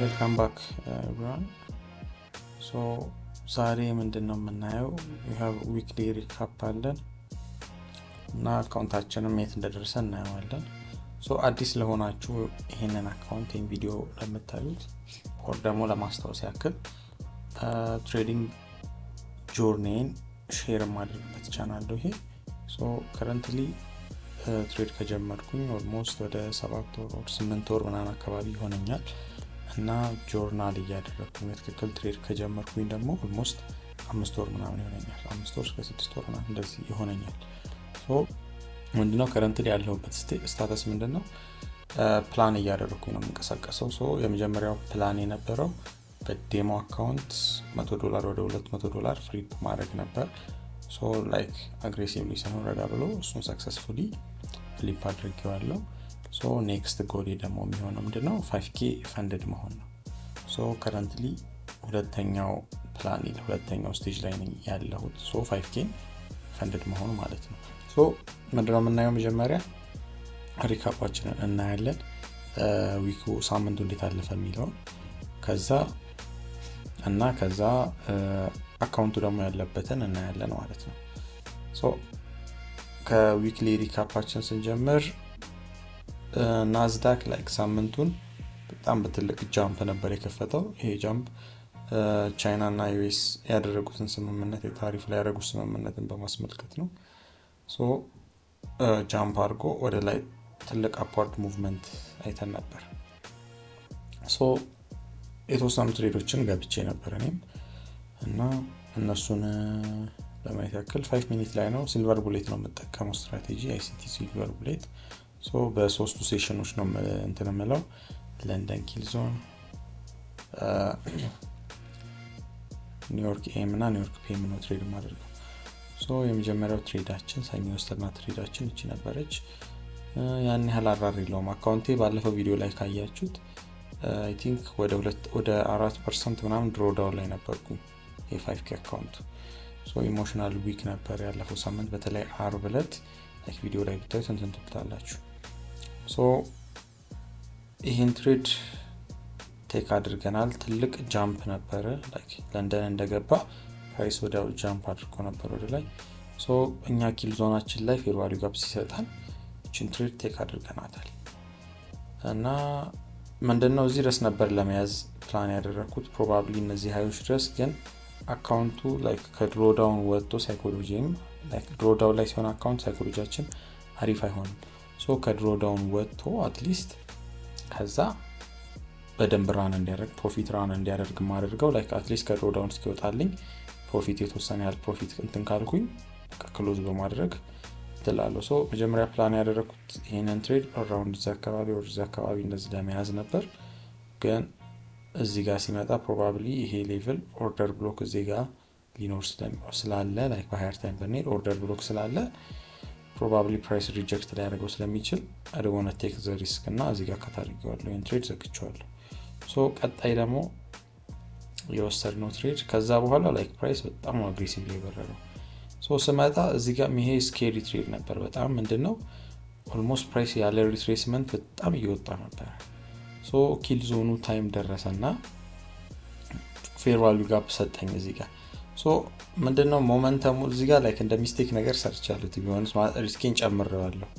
Welcome back, everyone. So ዛሬ ምንድን ነው የምናየው? Weekly recap አለን እና account ኣችንም የት እንደደረሰ እናየዋለን። So አዲስ ለሆናችሁ፣ ይሄንን account ይህን ቪዲዮ ለምታዩት or ደግሞ ለማስታወስ ያክል trading journey ን share የማደርግበት ቻናል ነው ይሄ። So currently trade ከጀመርኩኝ almost ወደ 7 ወር or 8 ወር ምናምን አካባቢ ይሆነኛል እና ጆርናል እያደረግኩኝ በትክክል trade ከጀመርኩኝ ደግሞ almost 5 ወር ምናምን ይሆነኛል። 5 ወር እስከ 6 ወር ምናምን እንደዚህ ይሆነኛል። ምንድነው currently ያለሁበት status ምንድነው? ፕላን እያደረግኩኝ ነው የምንቀሳቀሰው። So የመጀመሪያው ፕላን የነበረው በ demo account 100 ዶላር ወደ 200 ዶላር flip ማድረግ ነበር። So like aggressively ሳይሆን ረጋ ብሎ እሱን successfully flip አድርጌዋለሁ። So next goal ኤ ደግሞ የሚሆነው ምንድነው? 5K funded መሆን ነው። So currently ሁለተኛው ፕላን ሁለተኛው stage ላይ ነኝ ያለሁት። So 5K funded መሆኑ ማለት ነው። So ምንድነው የምናየው? መጀመሪያ recap ኣችንን እናያለን። Week ኡ ሳምንቱ እንዴት አለፈ የሚለውን ከዛ እና ከዛ account ኡ ደግሞ ያለበትን እናያለን ማለት ነው። So ከ weekly recap ኣችን ስንጀምር ናዝዳክ like ሳምንቱን በጣም በትልቅ jump ነበር የከፈተው። ይሄ jump ቻይና እና US ያደረጉትን ስምምነት፣ የታሪፍ ላይ ያደረጉት ስምምነትን በማስመልከት ነው። So jump አድርጎ ወደ ላይ ትልቅ upward movement አይተን ነበር። So የተወሰኑ trade ኦችን ገብቼ ነበር እኔም እና እነሱን ለማየት ያክል 5 minute ላይ ነው፣ silver bullet ነው የምጠቀመው strategy፣ ICT silver bullet። በሶስቱ session ኦች ነው እንትን የምለው፣ ለንደን kill zone፣ ኒውዮርክ AM እና ኒውዮርክ PM ነው trade የማደርገው። የመጀመሪያው trade ኣችን፣ ሰኞ የወሰድናት trade ኣችን እቺ ነበረች። ያን ያህል RR የለውም account ኤ። ባለፈው ቪዲዮ ላይ ካያችሁት I think ወደ 4% ምናምን drawdown ላይ ነበርኩኝ የ 5K account ኡ። Emotional week ነበር ያለፈው ሳምንት፣ በተለይ አርብ ዕለት ቪዲዮ ላይ ብታዩት እንትን ትላላችሁ። ይህን trade take አድርገናል። ትልቅ jump ነበረ። ለንደን እንደገባ price ወዲያው jump አድርጎ ነበር ወደ ላይ። እኛ kill zone ኣችን ላይ fair value gap ሲሰጠን ይችን trade take አድርገናታል። እና ምንድነው እዚህ ድረስ ነበር ለመያዝ ፕላን ያደረግኩት፣ probably እነዚህ high ኦች ድረስ። ግን account ኡ like ከ drawdown ወጥቶ psychology ም drawdown ላይ ሲሆን account psychology ያችን አሪፍ አይሆንም። So ከ drawdown ወጥቶ at least ከዛ በደንብ run እንዲያደርግ፣ profit run እንዲያደርግ የማደርገው like at least ከ drawdown እስኪወጣልኝ profit የተወሰነ ያህል profit እንትን ካልኩኝ close በማድረግ ትላለሁ። So መጀመሪያ ፕላን ያደረግኩት ይህንን trade around እዚህ አካባቢ ወደ እዚህ አካባቢ እንደዚህ ለመያዝ ነበር። ግን እዚህ ጋር ሲመጣ probably ይሄ level order block እዚህ ጋር ሊኖር ስላለ፣ like በ higher time ብንሄድ order block ስላለ probably price reject ሊያደርገው ስለሚችል I don't wanna take the risk እና እዚህ ጋር cut አድርጌዋለሁ። ይህን trade ዘግቼዋለሁ። So ቀጣይ ደግሞ የወሰድነው trade ከዛ በኋላ like price በጣም aggressive የበረረው። So ስመጣ እዚህ ጋር ይሄ scary trade ነበር በጣም። ምንድን ነው almost price ያለ retracement በጣም እየወጣ ነበር። So kill zone ኑ time ደረሰ እና fair value gap ሰጠኝ እዚህ ጋር። So ምንድነው momentum ኡ እዚህ ጋር like እንደ mistake ነገር ሰርቻለሁ ቢሆንስ፣ risk ኤን ጨምሬዋለሁ።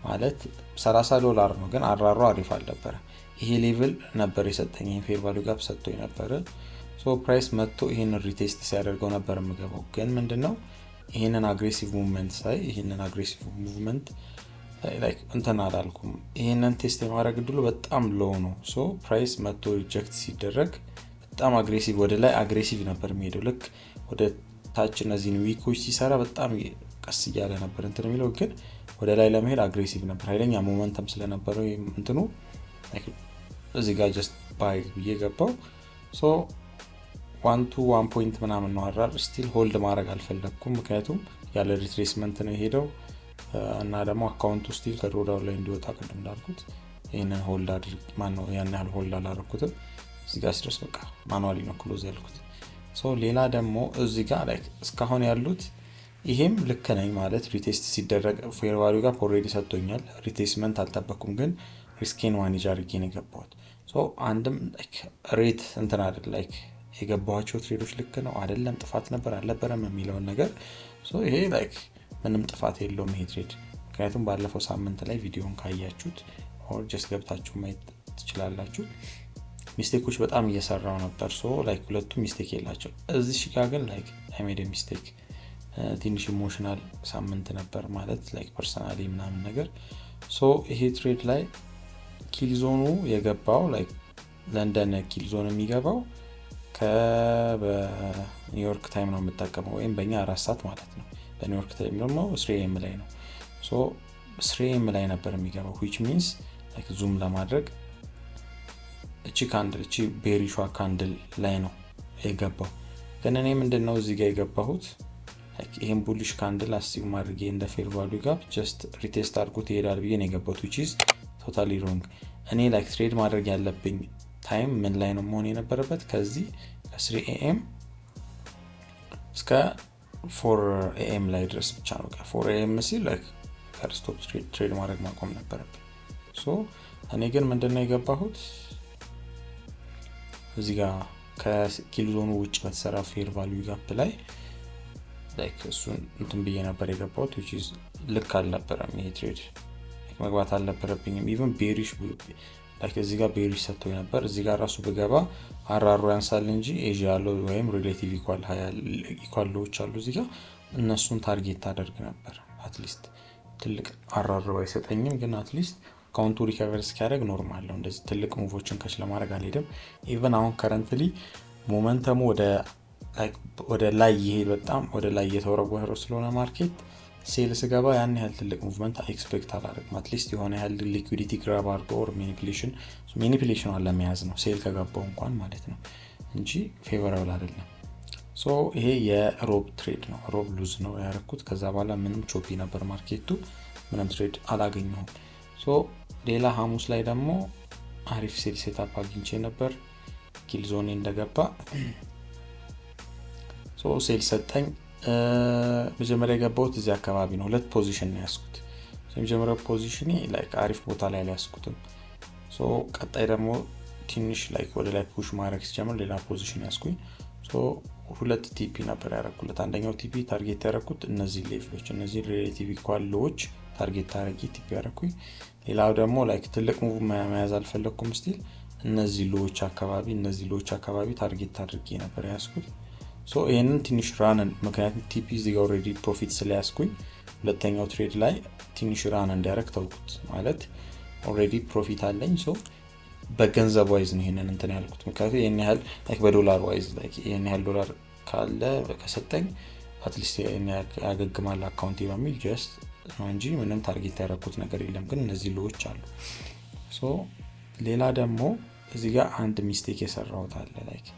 ማለት 30 ዶላር ነው ግን RR ኡ አሪፍ አልነበረ። ይሄ level ነበር የሰጠኝ፣ ይሄን fair value gap ሰጥቶኝ ነበረ። So price መጥቶ ይሄንን retest ሲያደርገው ነበር የምገባው። ግን ምንድነው ይሄንን aggressive movement ሳይ ይሄንን aggressive movement እንትን አላልኩም። ይሄንን test የማድረግ እድሉ በጣም low ነው። So price መጥቶ reject ሲደረግ በጣም aggressive ወደ ላይ aggressive ነበር የሚሄደው። ልክ ወደ ታች እነዚህን wick ኦች ሲሰራ በጣም ቀስ እያለ ነበር እንትን የሚለው፣ ግን ወደ ላይ ለመሄድ aggressive ነበር። ኃይለኛ momentum ስለነበረው እንትኑ እዚህ ጋር just buy ብዬ ገባው። So one to one point ምናምን ነው RR። Still hold ማድረግ አልፈለግኩም፣ ምክንያቱም ያለ retracement ነው የሄደው እና ደግሞ account ኡ still ከ drawdown ላይ እንዲወጣ ቅድም እንዳልኩት ይህንን hold አድርግ ማነው ያን ያህል hold አላረኩትም። እዚህ ጋር ሲደርስ በቃ manually ነው close ያልኩት። So ሌላ ደግሞ እዚህ ጋር like እስካሁን ያሉት ይሄም ልክ ነኝ ማለት retest ሲደረግ fair value gap already ሰጥቶኛል። Retracement አልጠበኩም፣ ግን risk ኤን manage አድርጌ ነው የገባሁት። So አንድም like rate እንትን አይደል፣ like የገባኋቸው trade ኦች ልክ ነው አይደለም፣ ጥፋት ነበር አልነበረም የሚለውን ነገር። So ይሄ like ምንም ጥፋት የለውም ይሄ trade፣ ምክንያቱም ባለፈው ሳምንት ላይ ቪዲዮን ካያችሁት or just ገብታችሁ ማየት ትችላላችሁ፣ mistake ኦች በጣም እየሰራው ነበር። So like ሁለቱም mistake የላቸው። እዚህ ጋ ግን like I made mistake። ትንሽ emotional ሳምንት ነበር ማለት like personally ምናምን ነገር። So ይሄ trade ላይ kill zone ኑ የገባው፣ like ለንደን kill zone የሚገባው በኒውዮርክ time ነው የምጠቀመው፣ ወይም በእኛ 4 ሰዓት ማለት ነው። በኒውዮርክ time ደግሞ 3 AM ላይ ነው። So 3 AM ላይ ነበር የሚገባው፣ which means zoom ለማድረግ እቺ candle፣ እቺ bearish ሿ candle ላይ ነው የገባው። ግን እኔ ምንድን ነው እዚህ ጋር የገባሁት፣ ይህም bullish candle assume አድርጌ እንደ fair value gap just retest አድርጎት ይሄዳል ብዬ ነው የገባሁት፣ which is totally wrong። እኔ like trade ማድረግ ያለብኝ time ምን ላይ ነው መሆን የነበረበት? ከዚህ ከ 3 AM እስከ 4 AM ላይ ድረስ ብቻ ነው። 4 AM ሲል stop trade ማድረግ ማቆም ነበረብኝ። So እኔ ግን ምንድነው የገባሁት፣ እዚህ ጋር ከ kill zone ኑ ውጭ በተሰራ fair value gap ላይ like እሱን እንትን ብዬ ነበር የገባሁት፣ which is ልክ አልነበረም። ይሄ trade መግባት አልነበረብኝም። Even bearish like እዚህ ጋር bearish ሰጥቶኝ ነበር። እዚህ ጋር ራሱ ብገባ RR ኡ ያንሳል እንጂ ኤዥያ ያለው ወይም relative equal low ዎች አሉ እዚህ ጋር፣ እነሱን target አደርግ ነበር። At least ትልቅ RR አይሰጠኝም፣ ግን at least account ኡ recover እስኪያደርግ normal ነው። እንደዚህ ትልቅ move ኦችን catch ለማድረግ አልሄድም። Even አሁን currently momentum ኡ ወደ ላይ ይሄድ በጣም ወደ ላይ እየተወረወረ ስለሆነ market sell ስገባ ያን ያህል ትልቅ movement expect አላደርግም። At least የሆነ ያህል liquidity grab አድርጎ or manipulation ኗን ለመያዝ ነው sell ከገባው እንኳን ማለት ነው እንጂ favorable አይደለም። So ይሄ የሮብ trade ነው። ሮብ lose ነው ያደረኩት። ከዛ በኋላ ምንም choppy ነበር market ኡ፣ ምንም trade አላገኘሁም። So ሌላ ሐሙስ ላይ ደግሞ አሪፍ sell setup አግኝቼ ነበር። Kill zone ኤ እንደገባ sell ሰጠኝ። መጀመሪያ የገባሁት እዚህ አካባቢ ነው። ሁለት position ነው ያዝኩት። የመጀመሪያው position like አሪፍ ቦታ ላይ አልያዝኩትም። ቀጣይ ደግሞ ትንሽ like ወደ ላይ push ማድረግ ሲጀምር ሌላ position ያዝኩኝ። ሁለት TP ነበር ያደረኩለት። አንደኛው TP target ያደረኩት እነዚህ level ኦች፣ እነዚህ relative equal low ዎች target አድርጌ TP ያደረኩኝ። ሌላው ደግሞ like ትልቅ move መያዝ አልፈለግኩም፣ still እነዚህ low ዎች አካባቢ target አድርጌ ነበር ያዝኩት። ይህንን ትንሽ run፣ ምክንያቱም TP እዚህ ጋር already profit ስለያዝኩኝ ሁለተኛው trade ላይ ትንሽ run እንዲያደርግ ተውኩት። ማለት already profit አለኝ፣ so በገንዘብ wise ነው ይሄንን እንትን ያልኩት። ምክንያቱም ይህን ያህል በዶላር wise ይህን ያህል ዶላር ካለ ከሰጠኝ at least ያገግማል account ኤ በሚል just ነው እንጂ ምንም target ያደረኩት ነገር የለም። ግን እነዚህ low ዎች አሉ። So ሌላ ደግሞ እዚህ ጋር አንድ mistake የሰራሁት አለ። Like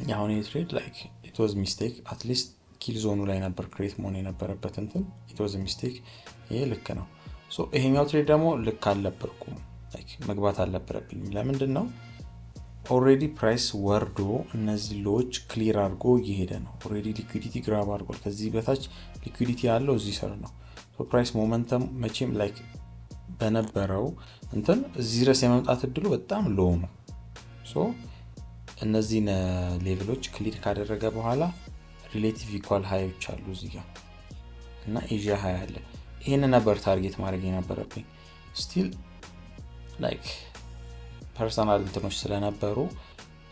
የአሁን trade like it was mistake። At least kill zone ኑ ላይ ነበር create መሆን የነበረበት እንትን፣ it was mistake። ይሄ ልክ ነው። ይሄኛው trade ደግሞ ልክ አልነበርኩም፣ መግባት አልነበረብኝም። ለምንድን ነው? Already price ወርዶ እነዚህ low ዎች clear አድርጎ እየሄደ ነው። Already liquidity grab አድርጓል። ከዚህ በታች liquidity ያለው እዚህ ስር ነው። Price momentum መቼም like በነበረው እንትን እዚህ ድረስ የመምጣት እድሉ በጣም low ነው። So እነዚህን level ኦች clear ካደረገ በኋላ relative equal high ኦች አሉ እዚህ ጋር እና ኤዥያ high አለ። ይህን ነበር target ማድረግ የነበረብኝ። Still like personal እንትኖች ስለነበሩ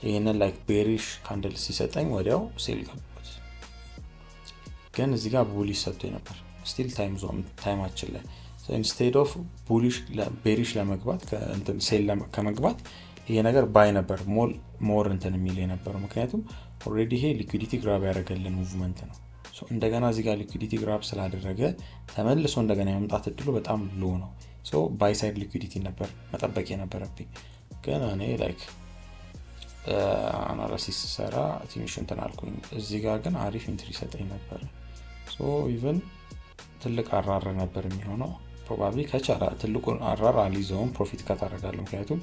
ይህንን like bearish candle ሲሰጠኝ ወዲያው sell ገባሁት። ግን እዚህ ጋር bullish ሰጥቶኝ ነበር still time zone time ኣችን ላይ። Instead of bullish bearish ለመግባት፣ sell ከመግባት ይሄ ነገር buy ነበር more እንትን የሚል የነበረው፣ ምክንያቱም already ይሄ liquidity grab ያደረገልን movement ነው። እንደገና እዚህ ጋር liquidity grab ስላደረገ ተመልሶ እንደገና የመምጣት እድሉ በጣም low ነው። Buy side liquidity ነበር መጠበቅ የነበረብኝ። ግን እኔ like analysis ስሰራ ትንሽ እንትን አልኩኝ። እዚህ ጋር ግን አሪፍ entry ሰጠኝ ነበር። Even ትልቅ RR ነበር የሚሆነው፣ probably ከቻላ ትልቁን RR አልይዘውም፣ profit cut አደርጋለሁ። ምክንያቱም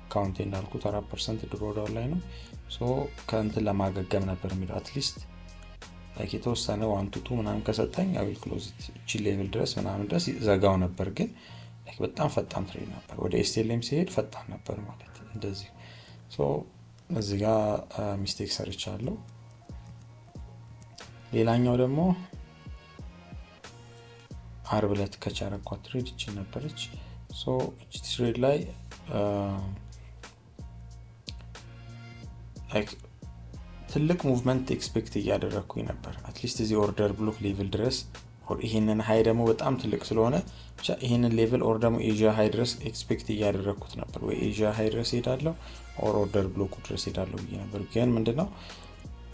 account ኤ እንዳልኩት 4% drawdown ላይ ነው። ከእንትን ለማገገም ነበር የሚለው፣ at least like የተወሰነ 1 to 2 ምናምን ከሰጠኝ I will close፣ እቺ level ድረስ ምናምን ድረስ ዘጋው ነበር። ግን Like በጣም ፈጣን trade ነበር። ወደ SL ም ሲሄድ ፈጣን ነበር ማለት እንደዚህ። So እዚህ ጋር mistake ሰርቻለሁ። ሌላኛው ደግሞ አርብ ዕለት catch ያረኳት trade እቺ ነበረች። So እቺ trade ላይ like ትልቅ movement expect እያደረግኩኝ ነበር። At least እዚህ order block level ድረስ or ይሄንን high ደግሞ በጣም ትልቅ ስለሆነ ብቻ ይሄንን level or ደግሞ Asia high ድረስ expect እያደረግኩት ነበር። ወይ Asia high ድረስ ሄዳለሁ or order block ኡ ድረስ ሄዳለሁ ብዬ ነበር። ግን ምንድነው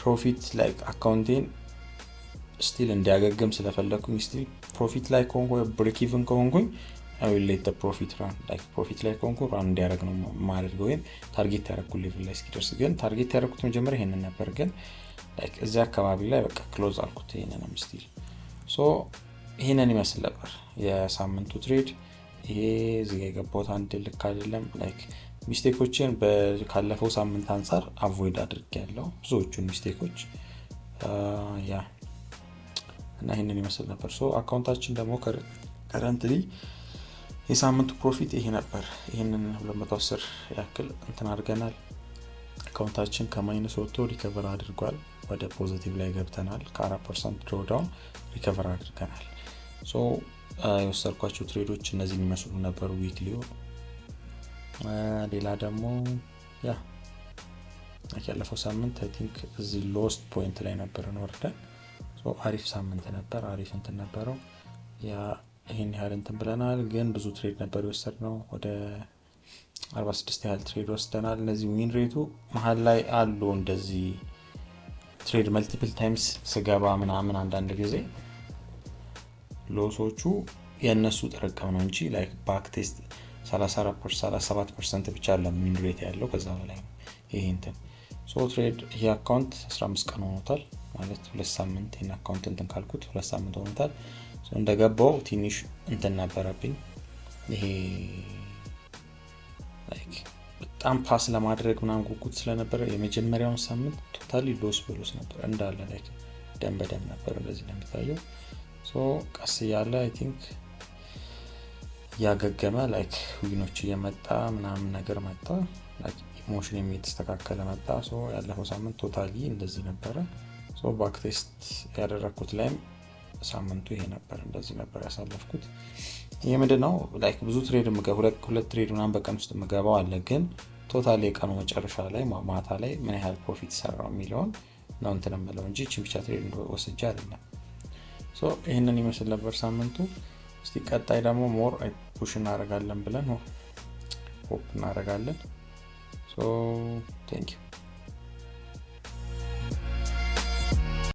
profit like account ኤን still እንዲያገግም ስለፈለግኩኝ still profit ላይ ከሆንኩ break even ከሆንኩኝ I will let the profit run። Like profit ላይ ከሆንኩ run እንዲያደርግ ነው የማደርገው ወይም target ያደረኩት level ላይ እስኪደርስ። ግን target ያደረኩት መጀመሪያ ይሄንን ነበር። ግን like እዚያ አካባቢ ላይ በቃ close አልኩት ይሄንንም still። So ይሄንን ይመስል ነበር የሳምንቱ trade። ይሄ እዚህ ጋር የገባሁት አንድ ልክ አይደለም። Like mistake ኦችን ካለፈው ሳምንት አንጻር avoid አድርጌያለሁ ብዙዎቹን mistake ኦች yeah እና ይሄንን ይመስል ነበር። So account ኣችን ደግሞ currently የሳምንቱ profit ይሄ ነበር። ይሄንን 210 ያክል እንትን አድርገናል። Account ኣችን ከ minus ወጥቶ recover አድርጓል። ወደ positive ላይ ገብተናል። ከ4% drawdown recover አድርገናል። So የወሰድኳቸው trade ኦች እነዚህን ይመስሉ ነበር weekly ው። ሌላ ደግሞ yeah ያለፈው ሳምንት I think እዚህ lowest point ላይ ነበርን ወርደን። So አሪፍ ሳምንት ነበር። አሪፍ እንትን ነበረው። Yeah ይሄን ያህል እንትን ብለናል። ግን ብዙ trade ነበር የወሰድነው። ወደ 46 ያህል trade ወስደናል። እነዚህ win rate ኡ መሀል ላይ አሉ እንደዚህ trade multiple times ስገባ ምናምን አንዳንድ ጊዜ loss ኦቹ የእነሱ ጥርቅም ነው እንጂ like back test 34፣ 37% ብቻ አለ win rate ያለው፣ ከዛ በላይ ነው ይሄ እንትን። So trade ይሄ account 15 ቀን ሆኖታል ማለት 2 ሳምንት። ይሄን account እንትን ካልኩት 2 ሳምንት ሆኖታል። እንደገባው ትንሽ እንትን ነበረብኝ፣ ይሄ like በጣም pass ለማድረግ ምናምን ጉጉት ስለነበረ የመጀመሪያውን ሳምንት totally loss በ loss ነበር እንዳለ፣ like ደም በደም ነበር እንደዚህ ነው የሚታየው። So ቀስ እያለ I think እያገገመ like win ኦች እየመጣ ምናምን ነገር መጣ፣ like emotion የተስተካከለ መጣ። So ያለፈው ሳምንት totally እንደዚህ ነበረ። So back test ያደረግኩት ላይም ሳምንቱ ይሄ ነበር፣ እንደዚህ ነበር ያሳለፍኩት። ይህ ምንድን ነው like ብዙ trade ሁለት trade ምናምን በቀን ውስጥ የምገባው አለ። ግን total የቀኑ መጨረሻ ላይ ማታ ላይ ምን ያህል profit ሰራው የሚለውን ነው እንትን የምለው እንጂ ይህችን ብቻ trade ወስጄ አይደለም። So ይህንን ይመስል ነበር ሳምንቱ። እስቲ ቀጣይ ደግሞ more push እናደርጋለን ብለን hope እናደርጋለን። So thank you.